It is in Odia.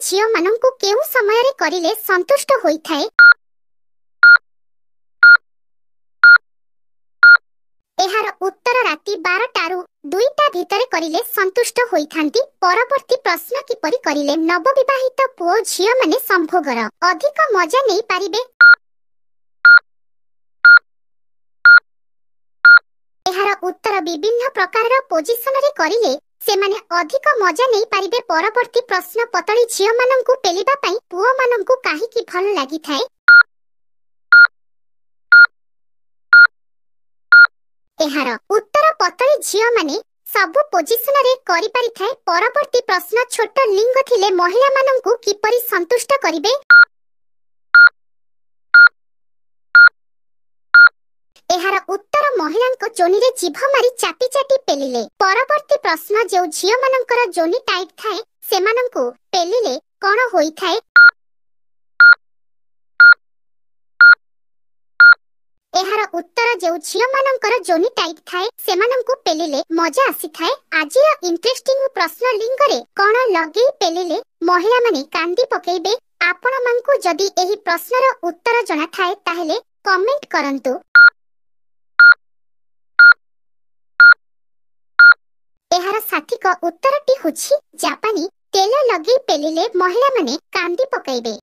ଝିଅମାନଙ୍କୁ କେଉଁ ସମୟରେ କରିଲେ ସନ୍ତୁଷ୍ଟ ହୋଇଥାଏ? ଏହାର ଉତ୍ତର ରାତି 12ଟାରୁ 2ଟା ଭିତରେ କରିଲେ ସନ୍ତୁଷ୍ଟ ହୋଇଥାନ୍ତି। ପରବର୍ତ୍ତୀ ପ୍ରଶ୍ନ, କିପରି କରିଲେ ନବବିବାହିତ ପୁଅ ଝିଅମାନେ ସମ୍ଭୋଗର ଅଧିକ ମଜା ନେଇପାରିବେ? ଏହାର ଉତ୍ତର ବିଭିନ୍ନ ପ୍ରକାରର ପୋଜିସନରେ କରିଲେ ସେମାନେ ଅଧିକ ମଜା ନେଇପାରିବେ। ପରବର୍ତ୍ତୀ ପ୍ରଶ୍ନ, ପତଳି ଝିଅମାନଙ୍କୁ ପେଲିବା ପାଇଁ ପୁଅମାନଙ୍କୁ କାହିଁକି ଭଲ ଲାଗିଥାଏ? ଏହାର ଉତ୍ତର ପତଳି ଝିଅମାନେ ସବୁ ପୋଜିସନରେ କରିପାରିଥାଏ। ପରବର୍ତ୍ତୀ ପ୍ରଶ୍ନ, ଛୋଟ ଲିଙ୍ଗ ଥିଲେ ମହିଳାମାନଙ୍କୁ କିପରି ସନ୍ତୁଷ୍ଟ କରିବେ? ଏହାର ଉତ୍ତର ମହିଳାଙ୍କ ଯୋନିରେ ଜିଭ ମାରି ଚାପି ଚାପି ପେଲିଲେ। ପରବର୍ତ୍ତୀ ପ୍ରଶ୍ନ, ଯେଉଁ ଝିଅମାନଙ୍କର ଯୋନି ଟାଇଟ୍ ଥାଏ ସେମାନଙ୍କୁ ପେଲିଲେ କଣ ହୋଇଥାଏ? ଏହାର ଉତ୍ତର ଯେଉଁ ଝିଅମାନଙ୍କର ଯୋନି ଟାଇଟ୍ ଥାଏ ସେମାନଙ୍କୁ ପେଲିଲେ ମଜା ଆସିଥାଏ। ଆଜିର ଇଣ୍ଟରେଷ୍ଟିଂ ପ୍ରଶ୍ନ, ଲିଙ୍ଗରେ କଣ ଲଗେଇ ପେଲିଲେ ମହିଳାମାନେ କାନ୍ଦି ପକେଇବେ? ଆପଣମାନଙ୍କୁ ଯଦି ଏହି ପ୍ରଶ୍ନର ଉତ୍ତର ଜଣାଥାଏ ତାହେଲେ କମେଣ୍ଟ କରନ୍ତୁ। ଏହାର ସଠିକ ଉତ୍ତରଟି ହେଉଛି ଜାପାନୀ ତେଲ ଲଗେଇ ପେଲିଲେ ମହିଳାମାନେ କାନ୍ଦି ପକାଇବେ।